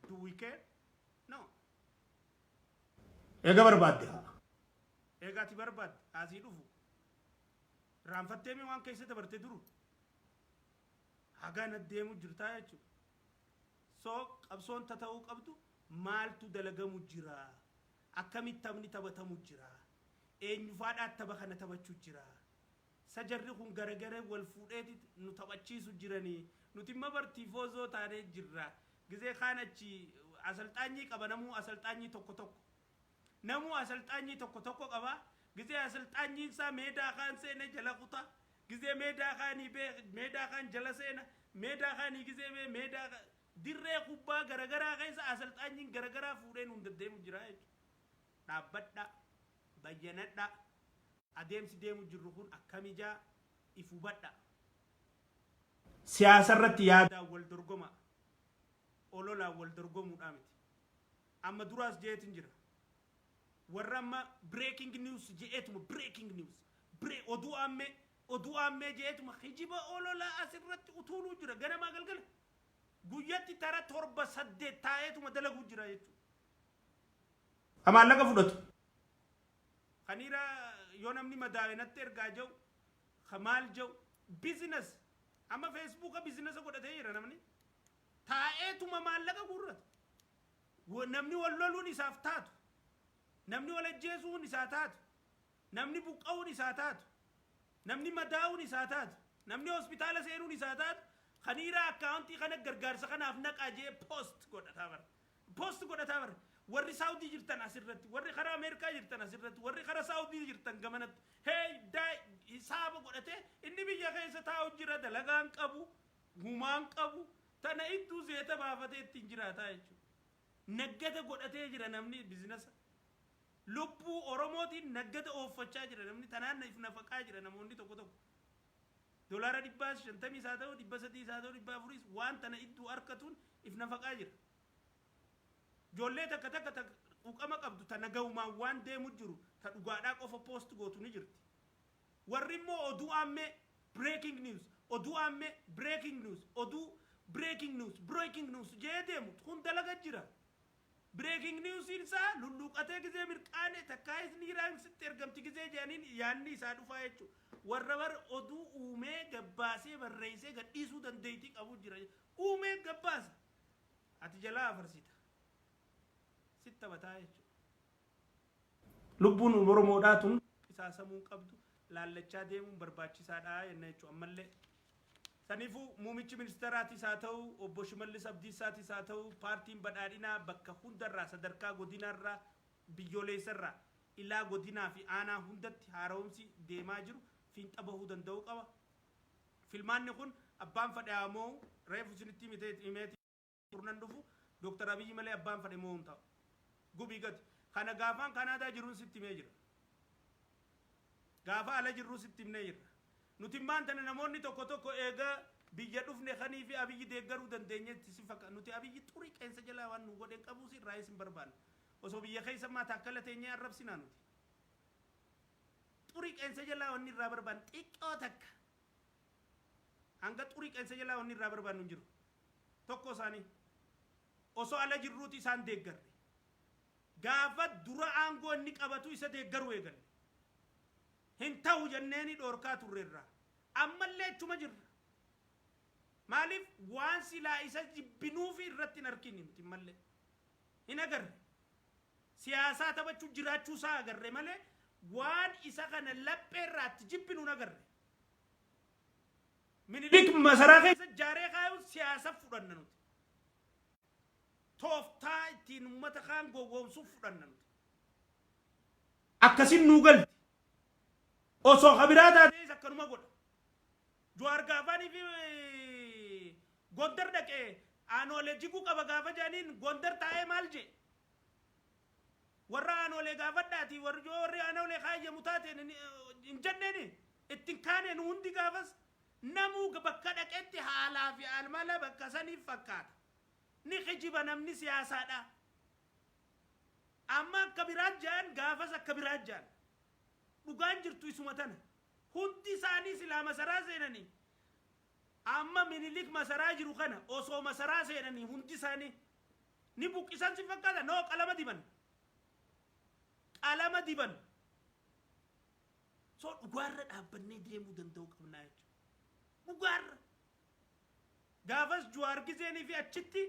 A: Do we care? No. Eega barbaadde haa. Eega ati barbaadde asii dhufu. Raanfatteemi waan keessa dabarte duru. Hagaan deemu jirtaa jechuudha. So qabsoon tata'uu qabdu maaltu dalagamu jira? Akkamitti taphni taphatamu jira? Eenyufaadhaa tapha kana taphachuu jira? Sajarri kun garagara wal fuudheeti nu taphachiisu jiranii. Nuti imma bartiifoozoo taanee jirra. Gizee kaan achi asalxaanyii qaba namuu asalxaanyii tokko tokko. Namuu asalxaanyii tokko tokko qaba. Gizee asalxaanyiin isaa meedaa kaan seene jala kuta. Gizee meedaa kaanii bee meedaa kaan jala seena. Meedaa kaanii gizee bee meedaa dirree kubbaa garagaraa keessa asalxaanyiin garagaraa fuudhee nuun deddeemu jira jechuudha. Dhaabbadha. Bayyanadha. Adeemsi deemu jirru kun akkamijaa if hubadha. Siyaasa irratti yaadaan wal dorgoma. Ololaan wal dorgomuudhaa miti. Amma duraas jeetin jira. Warra amma breaking news je'eetuma breaking news. Oduu ammee oduu ammee je'eetuma hijiba ololaa asirratti utuuluu jira ganamaa galgala. Guyyatti tara torba saddeet taa'eetuma dalaguu jira jechuudha. Maallaqa fudhatu. Kaniira yoo namni madaawe natti ergaa jiru ka maal jiru business, amma Facebooka businessa godhatee jira. Namni taa'eetuma maallaqa guurrata. Namni wal loluun isaaf taatu, namni wal ajjeesuun isaa taatu, namni buqqa'uun isaa taatu, namni madaa'uun isaa taatu, namni hospitaala seenuun isaa taatu, kaniira accountii kana gargaarsa kanaaf naqaa jee post godhataa bara. Post godhataa bara. Warri Saawudii jirtan asirratti, warri karaa Ameerikaa jirtan asirratti, warri karaa Saawudii jirtan gamanatti. Hey, daa hisaaba godhatee inni biyya keessa taa'u jira, dalagaan qabu, humaan qabu, tana idduu zeeta baafatee ittiin jiraataa jechuudha. Naggada godhatee jira namni businessa. Lubbuu Oromootiin naggada ooffachaa jira namni, tanaan if nafaqaa jira namoonni tokko tokko. Doolaara 150 isaa ta'u, 300 isaa ta'u, 400s waan tana idduu harkatuun if nafaqaa jira. Ijoollee takka takka ta quuqama qabdu ta nagaumaan waan deemu jiru ta dhugaadhaa qofa post gootu ni jirti. Warri immoo oduu ammee breaking news, oduu ammee breaking news, oduu breaking news, breaking news jee deemu kun dalaga jira. Breaking news isaa lulluuqatee gizee mirqaane takkaayis niiraan sitti ergamti gizee jedhaniin yaanni isaa dhufaa jechuudha. Warra bar oduu uumee gabbaasee barreessee gadhiisuu dandeettii qabu jira. Uumee gabbaasa. Ati jalaa afarsita. Sitti taphataa jechuudha. Lubbuun Oromoodhaa tun qisaasamuu qabdu laallachaa deemuun barbaachisaadha jenna jechuudha ammallee. Saniifuu muummichi ministeeraatis haa ta'u, obbo Shimallis Abdiisaatis haa ta'u, paartiin badhaadhinaa bakka hundarraa, sadarkaa godinaarraa, biyyoolessarraa ilaa godinaa fi aanaa hundatti haara'umsi deemaa jiru fiinxa bahuu danda'uu qaba. Filmaanni kun abbaan fedhe haa moo'u, reefu isinitti himeeti kurnan dhufu Dooktar Abiyyi malee abbaan fedhe moo'uun ta'u. Gubii gati. Kana gaafaan Kanaadaa jiruun sitti himee jira. Gaafa ala jirruu sitti himnee jirra. Nuti immaan tana namoonni tokko tokko eega biyya dhufne kanii fi Abiyyi deeggaruu dandeenyetti si fakka. Nuti Abiyyi xurii qeensa jalaa waan nu godhen qabuus irraa isin barbaanna. Osoo biyya keessa ammaa taakkala teenyee arrabsinaa nuti. Xurii qeensa jalaa wanni irraa barbaannu xiqqoo takka. Hanga xurii qeensa jalaa wanni irraa barbaannu hin jiru. Tokko isaanii. Osoo ala jirruuti isaan deeggarre. Gaafa dura aangoo inni qabatu isa deeggaruu eegalle. Hin ta'u jenneeni dhoorkaa turreerraa. Ammallee achuma jirra. Maaliif waan silaa isa jibbinuufi irratti hin argine nuti mallee. Hin agarre. Siyaasaa taphachuu jiraachuu isaa agarre malee. Waan isa kana laphee irraa itti jibbinu hin agarre. Minilik masaraa keessa jaaree kaayuun siyaasa fudhanna nuti. Tooftaa ittiin uummata kaan gowwoomsuuf fudhanna nuti. Akkasin nuu galti. Osoo ka biraa taatees akkanuma godha. Jawaar gaafaanii fi Gondar dhaqee aanoolee jiguu qaba gaafa jedhaniin Gondar taa'ee maal jee? Warra aanoolee gaafadhaati warri yoo warri aanoolee kaayyamu taateen hin jenneeni ittiin kaaneen hundi gaafas namuu bakka dhaqetti haalaa fi almala bakka saniif fakkaata. Ni kijiba namni siyaasaadha. Amma akka biraa ja'an, gaafas akka biraa ja'an. Dhugaan jirtu isuma tana. Hundi isaanii silaa masaraa seenanii, amma Minilik masaraa jiru kana osoo masaraa seenanii hundi isaanii ni buqqisan si fakkaata? No, qalama diban. Qalama diban. So dhugaarra dhaabbannee deemuu danda'uu qabnaa jechuudha. Dhugaarra. Gaafas Jawaar Gizeenii fi achitti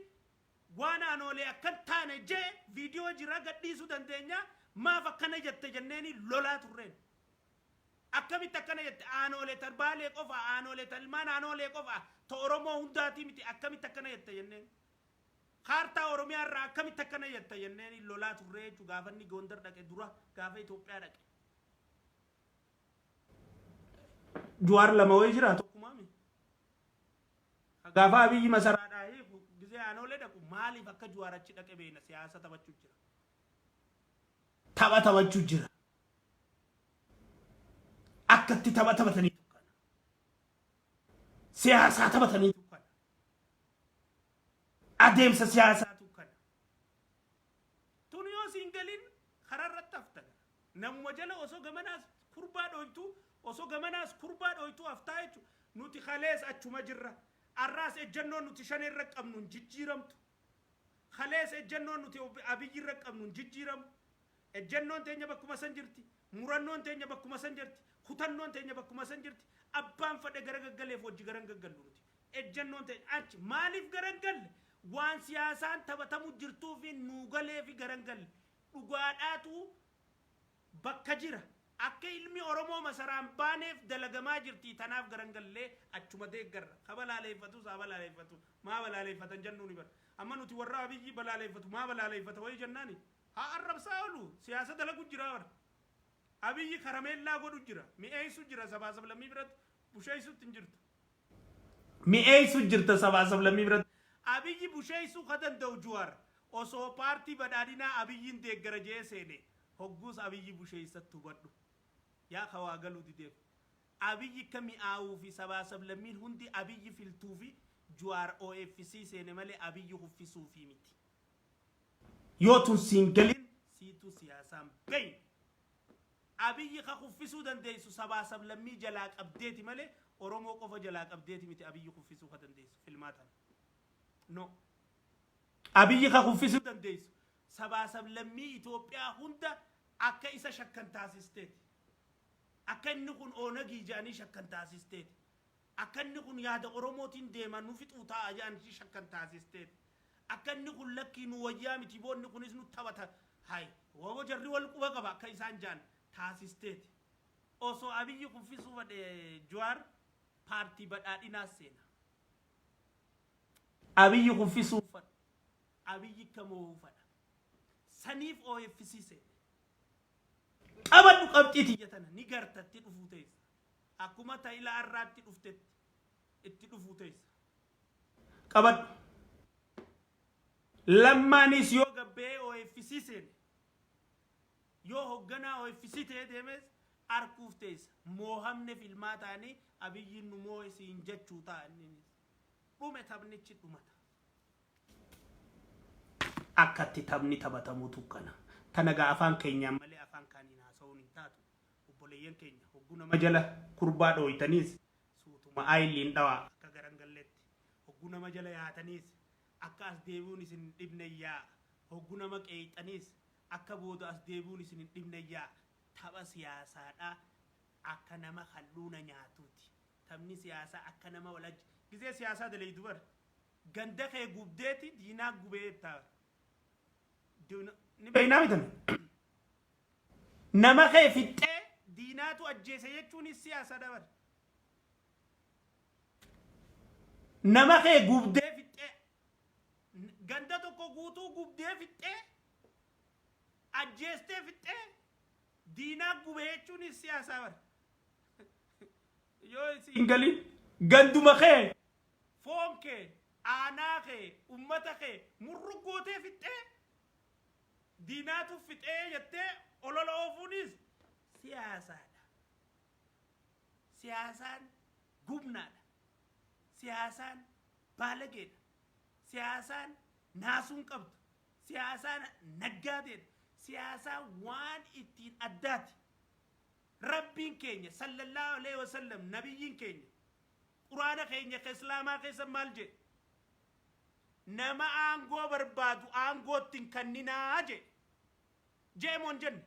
A: waan aanoolee akkan taane jee viidiyoo jira, gadhiisuu dandeenya. Maaf akkana jette jenneeni lolaa turreen. Akkamitti akkana jette? Aanoolee tarbaalee qofa, aanoolee talmaan aanoolee qofa, ta Oromoo hundaatii miti, akkamitti akkana jette jenneen. Kaartaa Oromiyaa irraa akkamitti akkana jette jenneeni lolaa turree jechuudha gaafa inni Gondar dhaqe dura, gaafa Itoophiyaa dhaqe. Jawaar lama wayii jira, tokkumaami. Gaafa Abiyyi masaraadhaa hiiku gizee aanoolee dhaqu maaliif akka Jawaar achi dhaqe beekna, siyaasa taphachuu jira. Tapha taphachuu jira. Akkatti tapha taphatanii tukkana. Siyaasaa taphatanii tukkana. Adeemsa siyaasaa tukkana. Tun yoo siin galin karaa irratti hafta. Namuma jala osoo gamanaas kurbaa dhoytu, osoo gamanaas kurbaa dhoytu haftaa jechuudha. Nuti kalees achuma jirra. Arraas ejjennoon nuti shan irra qabnu hin jijjiiramtu. Kalees ejjennoon nuti Abiyyi irra qabnu hin jijjiiramu. Ejjennoon teenya bakkuma san jirti. Murannoon teenya bakkuma san jirti. Kutannoon teenya bakkuma san jirti. Abbaan fadhe gara gaggaleef wajji gara gaggallu nuti. Ejjennoon teenya achi maaliif gara galle? Waan siyaasaan taphatamu jirtuu fi nuu galee fi gara galle. Dhugaadhaatu bakka jira. Akka ilmi Oromoo masaraan baaneef dalagamaa jirti. Tanaaf garan gallee achuma deeggarra. Ka balaaleeffatus haa balaaleeffatu. Maa balaaleeffatan jennuu ni bara. Amma nuti warra Abiyyi balaaleeffatu maa balaaleeffata wayii jennaani. Haa arrabsaa oolu, siyaasa dalagu jira bara. Abiyyi karameellaa godhu jira. Mi'eessu jira, sabaa sablammii biratti busheessutti hin jirtu. Mi'eessu jirta sabaa sablammii biratti. Abiyyi busheessuu ka danda'u Juwaar osoo paartii badhaadhinaa Abiyyiin deeggara jee seene, hogguus Abiyyi busheessatti hubadhu. Yaa ka waa galuu dideef. Abiyyi akka mi'aawuu fi sabaa sablammiin hundi Abiyyi filtuu fi Juwaar OFC seene malee Abiyyi kuffisuufii miti. Yoo tun siin galin siitu siyaasaan beeyne. Abiyyi ka kuffisuu dandeessu sabaa sablammii jalaa qabdeeti malee Oromoo qofa jalaa qabdeeti miti Abiyyi kuffisuu ka dandeessu filmaatan. No. Abiyyi ka kuffisuu dandeessu sabaa sablammii Itoophiyaa hunda akka isa shakkan taasisteeti. Akka inni kun Oonagii jedhanii shakkan taasisteeti. Akka inni kun yaada Oromootiin deema nu fixuu taa'a jedhanii shakkan taasisteeti. Akka inni kun lakkii nu wayyaa miti, boonni kunis nu taphata. Hay, wabo jarri wal quba qaba akka isaan jedhan taasisteeti. Osoo Abiyyi kuffisuu fedhe Jawaar paartii badhaadhinaas seena. Abiyyi kuffisuu fedha. Abiyyi akka moo'uu fedha. Saniif OFC seene. Qabadhu qabxii tiyya tana, ni gartatti dhufuu teessa. Akkuma ta'ila arraatti dhuftetti itti dhufuu teessa. Qabadhu. Lammaanis yoo gabbee OFC seene, yoo hoogganaa OFC ta'ee deemes arkuuf teessa. Moohamne filmaa ta'anii Abiyyiin nu moo'e siin jechuu ta'a inninis. Dhume, taphnichi dhumata. Akkatti taphni taphatamutu kana. Tana gaa afaan keenyaan malee afaan kaaniin haasa'uun hin taatu. Obboleeyyan keenya, hogguu nama jala kurbaa dhooytaniis suutuma aayiliin dhawaa akka garan galletti. Hogguu nama jala yaataniis akka as deebi'uun isin hin dhibne yaa. Hogguu nama qeeyxaniis akka booda as deebi'uun isin hin dhibne yaa. Tapha siyaasaadhaa akka nama kalluuna nyaatuuti. Taphni siyaasaa akka nama walaj gizee siyaasaa daleeydu bar. Ganda kee gubdeeti diinaa gubee jettaa. Ni beeynaa mitan. Nama kee fixxee diinaatu ajjeese jechuunis siyaasaadha bar. Nama kee gubdee fixxee ganda tokko guutuu gubdee fixxee ajjeestee fixxee diinaa gube jechuunis siyaasaa bar. Yoo isin hin galin ganduma kee foon kee aanaa kee ummata kee murruggootee fixxee diinaatu fixee jettee olola oofuunis siyaasaadha. Siyaasaan gubnaadha. Siyaasaan baalageedha. Siyaasaan naasuun qabdu. Siyaasaan naggaateedha. Siyaasaan waan ittiin addaati. Rabbiin keenya sallallahu alaihi wasallam nabiyyiin keenya quraana keenya ka islaamaa keessa maal jedhe? Nama aangoo barbaadu aangootti hin kanninaa jedhe. Je'e moo hin jenne?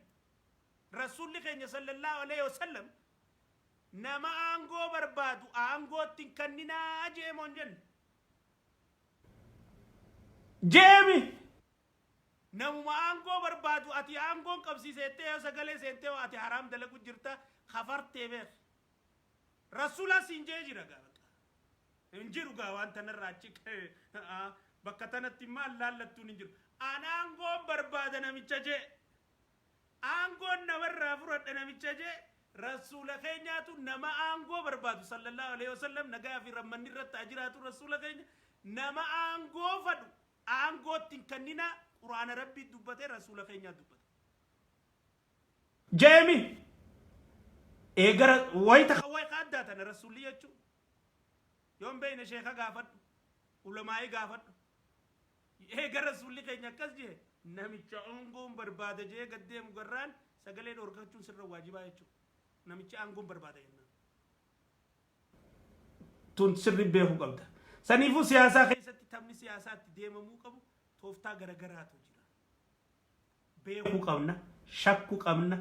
A: Rasuulli keenya sallallahu alaihi wasallam nama aangoo barbaadu aangootti hin kanninaa je'e moo hin jenne? Je'emi. Namuma aangoo barbaadu ati aangoon qabsiiseettee yoo sagalee seentee ati haraam dalagu jirta kafartee beek. Rasuulaa siin jee jira gaa bakka. Hin jiru gaa waan tanarraa achi bakka tanatti maal laallattuun hin jiru. An aangoon barbaada namicha jee. Aangoon namarraa fudhadha namicha jee rasuula keenyaatu nama aangoo barbaadu sallallahu alaihi wasallam nagaa fi rammanni irratti haa jiraatu rasuula keenya nama aangoo fadhu aangootti hin kanninaa quraana rabbii dubbate rasuula keenyaa dubbate. Jeemi eegara wayita wayita addaa tana rasuulli jechuun yoon beeyne sheeka gaafadhu ulamaa'ii gaafadhu Eega Rasuulli keenya akkas jee namicha aangoon barbaada jee gad deemu garraan sagalee dhoorkachuun sirra waajibaa jechuudha. Namichi aangoon barbaada jennaan. Tun sirri beekuu qabda. Saniifuu siyaasaa keessatti taphni siyaasaa itti deemamuu qabu tooftaa garagaraatu jira. Beekuu qabna, shakkuu qabna,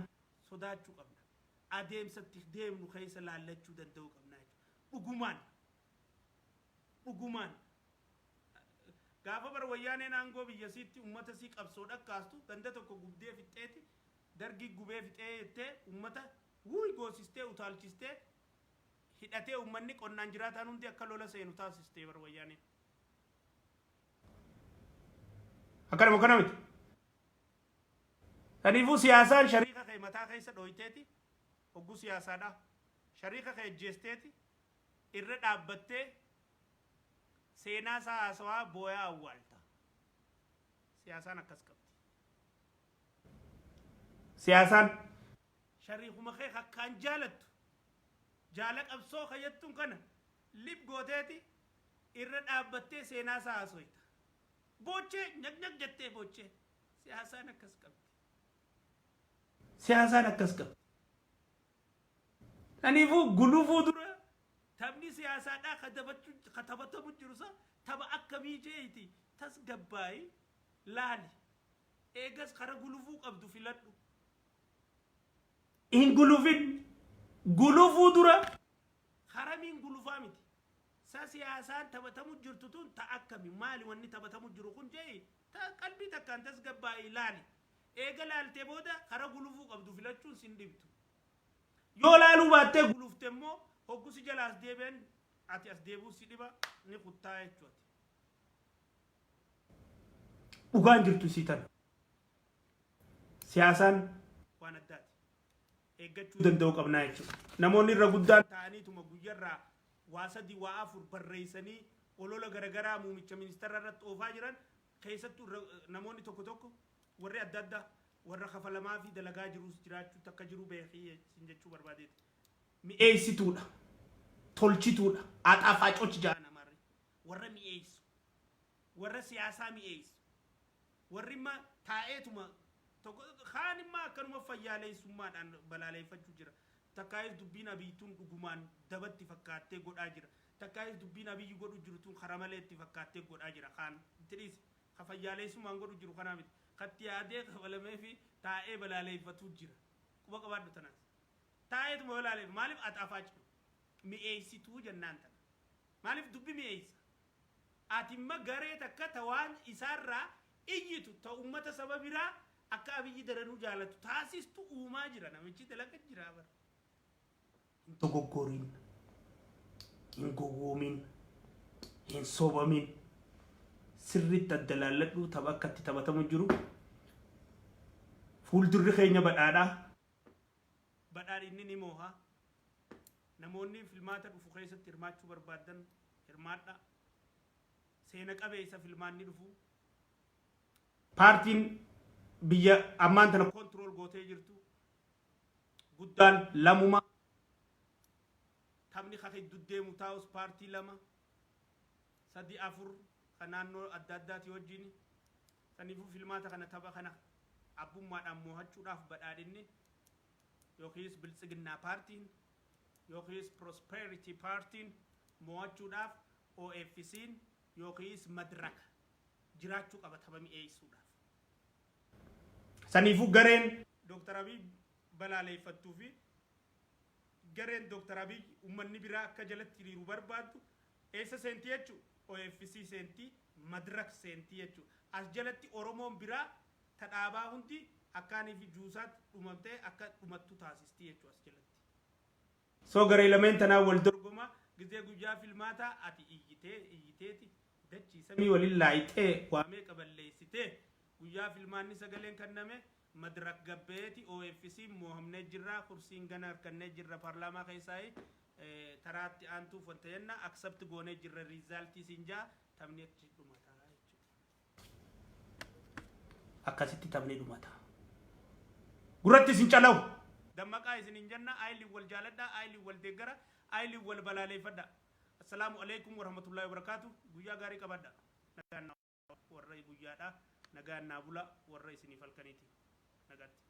A: sodaachuu qabna. Adeemsa itti deemnu keessa laallachuu danda'uu qabna jechuudha. Dhugumaan dhugumaan Gaafa bara wayyaaneen aangoo biyya isiitti ummata isii qabsoo dhakkaastu ganda tokko gubdee fixxeeti dargii gubee fixee jettee ummata wuuy goosistee utaalchistee hidhatee ummanni qonnaan jiraataan hundi akka lola seenu taasistee bara wayyaaneen. Akkanuma kana miti. Kanaafuu siyaasaan shariika kee mataa keessa dhooyteeti hogguu siyaasaadha. Shariika kee ajjeesteeti irra dhaabbattee seenaa isaa haasawaa booyaa awwaalta. Siyaasaan akkas qabdi. Siyaasaan shariikuma kee akkaan jaalattu jaala qabsoo kayyattuun kana lib gooteeti irra dhaabbattee seenaa isaa haasoyta. Boochee nyaq nyaq jettee boochee siyaasaan akkas qabdi. Siyaasaan akkas qabdi. Kanaafuu gulufuu dura taphni siyaasaadhaa ka taphatamu jiru sa tapha akkamii jeeti tasgabbaayi laali. Eegas kara gulufuu qabdu filadhu. Hin gulufin. Gulufuu dura karamiin gulufaa miti. Sa siyaasaan taphatamu jirtu tun ta akkami maali wanni taphatamu jiru kun jee ta qalbii takkaan tasgabbaayi laali. Eega laaltee booda kara gulufuu qabdu filachuun sin dhibdu. Yoo laaluu baattee gulufte immoo hoggu si jala as deebi'an ati as deebi'uu si dhiba ni kuttaa jechuudha. Dhugaan jirtu isii tana. Siyaasaan waan addaati. Eeggachuu danda'uu qabnaa jechuudha. Namoonni irra guddaan ta'aniituma guyyarraa waa sadii waa afur barreessanii olola garaagaraa muumicha ministeera irratti oofaa jiran keessattuu namoonni tokko tokko warri adda addaa warra kafalamaa fi dalagaa jiruus jiraachuu takka jiru beekii sin jechuu barbaadeeti. Mi'eessituudha. Tolchituudha. Axaafaacochi ja'an amaarri. Warra mi'eessu. Warra siyaasaa mi'eessu. Warri imma taa'eetuma tokko kaan imma akkanuma fayyaaleessummaadhaan balaaleeffachuu jira. Takkaayis dubbiin Abiyyi tun dhugumaan dabatti fakkaattee godhaa jira. Takkaayis dubbiin Abiyyi godhu jiru tun kara malee itti fakkaattee godhaa jira. Kaan itti dhiise. Ka fayyaaleessummaan godhu jiru kanaa miti. Katti yaadee kafalamee fi taa'ee balaaleeffatuu jira. Quba qabaadhu tanaas. Taa'eetuma balaaleef maaliif axaafaac mi'eessituu jennaan tana. Maaliif dubbi mi'eessa? Ati imma garee takka ta waan isaarraa iyyitu ta ummata saba biraa Akka Abiyyi daranuu jaalatu taasistu uumaa jira namichi dalaga jira bara. Hin dogoggoriin, hin gowwoomin, hin sobamin, sirriitti adda laalladhu tapha akka itti taphatamu jiru. Fuuldurri keenya badhaadhaa. Badhaadhinni ni mooha. Namoonni filmaata dhufu keessatti hirmaachuu barbaaddan hirmaadha. Seena qabeessa filmaanni dhufu. Paartiin biyya ammaan tana control gootee jirtu guddaan lamuma. Taphni ka hedduu deemu taa'us paartii lama, sadi, afur kan naannoo adda addaati wajjin. Saniifuu filmaata kana tapha kana abbummaadhaan mo'achuudhaaf Badhaadhinni yookiis Biltsiginnaa paartiin yookiis Prosperity paartiin mo'achuudhaaf OFC'n yookiis Madraka jiraachuu qaba tapha mi'eessuudhaaf. Saniifuu gareen Dr. Abiy balaaleeffattuu fi gareen Dr. Abiy uummanni biraa akka jalatti hiriiru barbaaddu eessa seentii jechuu? OFC seentii, Madrak seentii jechuu. As jalatti Oromoon biraa tadhaabaa hundi akkaanii fi juusaatti dhumamtee akka dhumattu taasisti jechuu as jalatti. So garee lameen tanaa wal dorgoma gizee guyyaa filmaataa ati iyyitee iyyiteeti dachii samii waliin laayixee waamee qaballeessitee guyyaa filmaanni sagaleen kenname Madrak gabbeeti OFC moohamnee jirra, kursiin gana harkannee jirra, paarlaamaa keessaa taraatti aantuuf wanta jenna accept goonee jirra result siin jaa, taphni achi dhumataa jechuudha. Akkasitti taphni dhumata. Gurratti isin calawu. Dammaqaa isin hin jenna, aayiliin wal jaaladha, aayiliin wal deeggara, aayiliin wal balaaleeffadha. Assalaamu alaikum warahmatullahi wabarakaatu. Guyyaa gaarii qabadha. Nagaan warra guyyaadha. Nagaan naa bula warra isiniif halkaniiti. Nagaatti.